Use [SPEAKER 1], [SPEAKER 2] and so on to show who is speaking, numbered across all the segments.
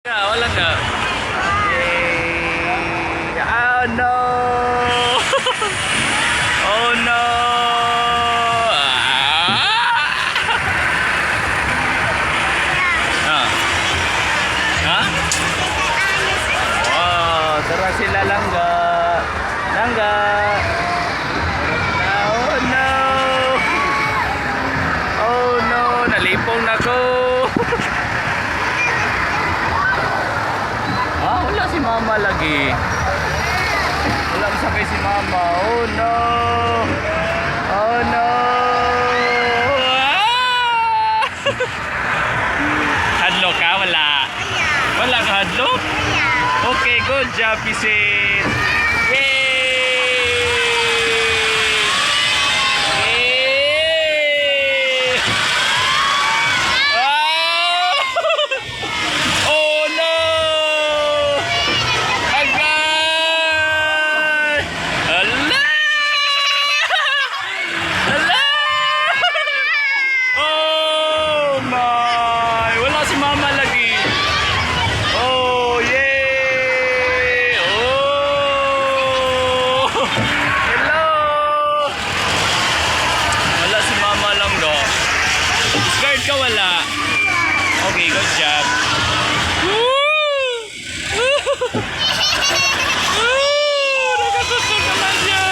[SPEAKER 1] Wala ka. Yay! Oh no! Oh no! Ah! Ah. Ha? Wow, tara sila, langga. Langga. Tara sila. Oh no! Oh no, nalipong na ko. Ah, wala si Mama lagi. Wala masakay si Mama. Oh no! Oh no! Ah! Hadlok ka? Wala. Wala ka hadlok? Okay, good job, Pisit. Yay! Yay! Ah! Oh no! Agay! Ala! Ala! Oh my! Wala si Mama lagi. Oh, yay! Oh! Hello! Wala si Mama lang do. Scared ka, wala? Okay, good job. Woo! Woo! Nakatusok naman siya.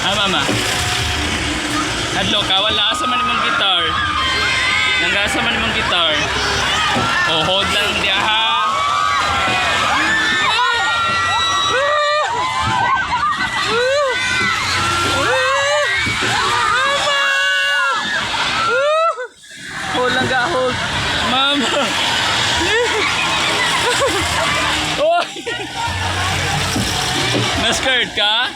[SPEAKER 1] Ah, Mama. Hadlok ka, wala. Asa man imong guitar? Nangasa man imong guitar? Oh, hold lang diya ha. Mama! Hold lang ga, hold. Mama. Oy! Na-scared ka?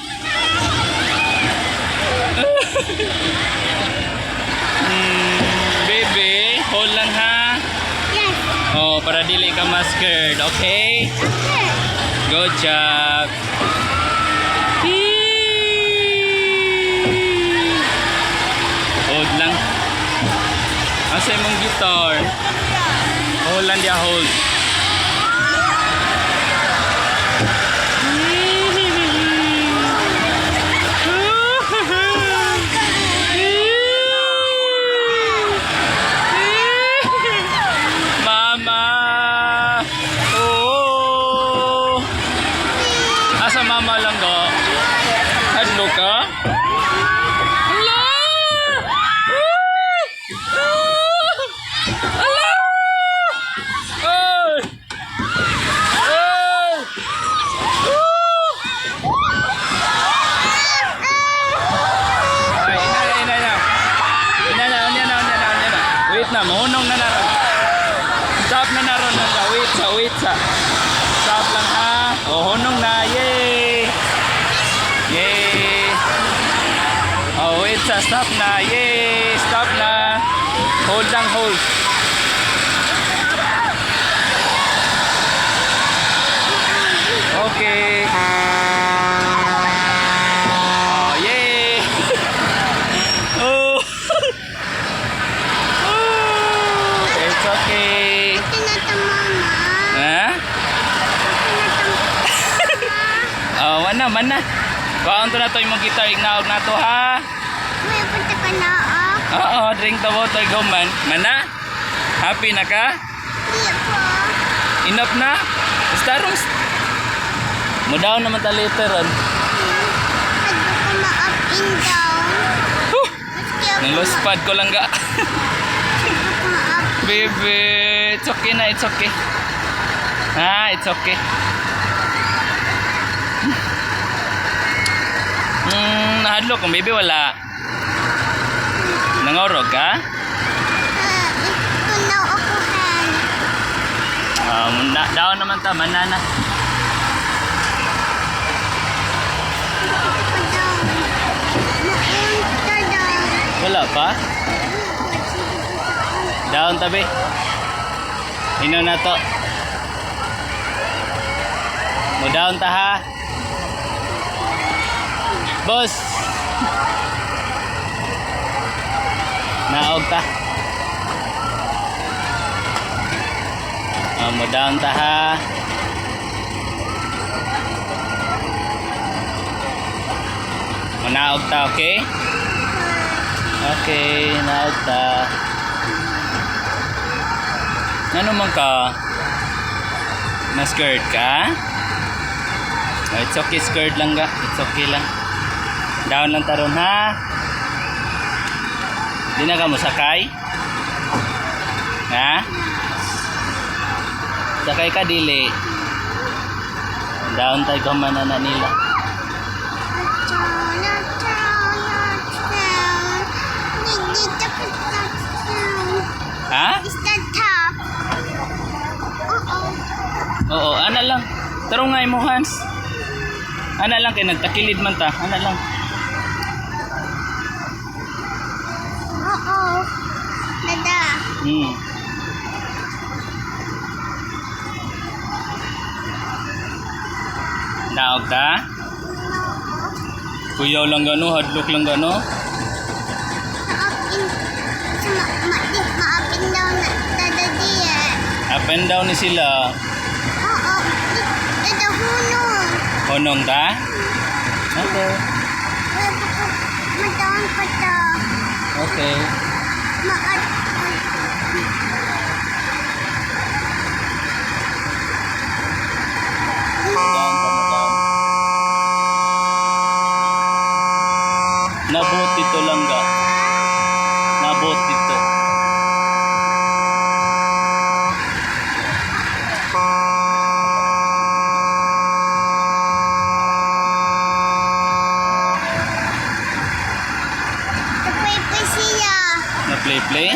[SPEAKER 1] Baby, hold lang ha.
[SPEAKER 2] Yes.
[SPEAKER 1] Oh, para dili ka ma-scared, okay?
[SPEAKER 2] Okay.
[SPEAKER 1] Good job. Hee! Hold lang. Asa imong guitar? Hold lang dia, hold. Mama! Oh! Asa mama lang do? Hadlok ka? Ala! Ah! Ala! Ay! Ay! Ah! Ay, ina na, ina na. Ina na, ina na, ina na, ina na. Wait na, mahunong na naron. Stop na naron lang ka. Wait sa, wait sa. Stop lang ha. Oh, hunong na. Yay! Yay! Oh, wait sa, stop na. Yay! Stop na. Hold lang, hold. Okay. Oh, yay! Oh. Oh, it's okay.
[SPEAKER 2] Tinata mama.
[SPEAKER 1] Ha? Oh, mana, mana. Kuhaan to na to imong guitar, ignaog na to ha.
[SPEAKER 2] May punta ka na ah.
[SPEAKER 1] Oo, drink the water, go man. Mana? Happy na ka?
[SPEAKER 2] Di po.
[SPEAKER 1] Enough na? Basta rong. Mo down naman ta later on.
[SPEAKER 2] Sabi ko ma-up and down.
[SPEAKER 1] Huh!
[SPEAKER 2] Maski ako
[SPEAKER 1] Nang lost pad ko lang ga.
[SPEAKER 2] Sabi ko ma-up.
[SPEAKER 1] Baby, it's okay na, it's okay. Ha, it's okay. Nahadlok kung baby wala. Nangorog ka?
[SPEAKER 2] Ah, ito na ako han.
[SPEAKER 1] Na, down naman ta, manana.
[SPEAKER 2] Ito down. Maunta down.
[SPEAKER 1] Wala pa? Down tabi. Ino na to. Mo down ta ha. Boss. Naog ta. Ah, mo down ta ha. Manaog ta, okay? Okay, naog ta. Ano man ka? Na-scared ka? Oh, it's okay, scared lang ga. It's okay lang. Down lang taron ha. Di na ka mo sakay? Ha? Sakay ka dili. Down tayo ka na nila.
[SPEAKER 2] Down, down, down. Dito ko down.
[SPEAKER 1] Ha?
[SPEAKER 2] Is the top. Oo.
[SPEAKER 1] Oo, ana lang. Tarong nga imo, Hans. Ana lang kay nagtakilid man ta. Ana lang.
[SPEAKER 2] Oo. Dada.
[SPEAKER 1] Naog ta? Kuyaw lang gano, hadlok lang gano.
[SPEAKER 2] Ma-up in. Sa ma, ma, di, ma-up and down na. Dada di eh.
[SPEAKER 1] Up and down ni sila.
[SPEAKER 2] Oo. Di, dada hunong.
[SPEAKER 1] Honong ta? Okay.
[SPEAKER 2] Wala pa ko. Ma-down pa to.
[SPEAKER 1] Okay.
[SPEAKER 2] Ma-up.
[SPEAKER 1] Down pa mo down. Nabot dito lang ga. Nabot dito.
[SPEAKER 2] Napay pa siya.
[SPEAKER 1] Na play play?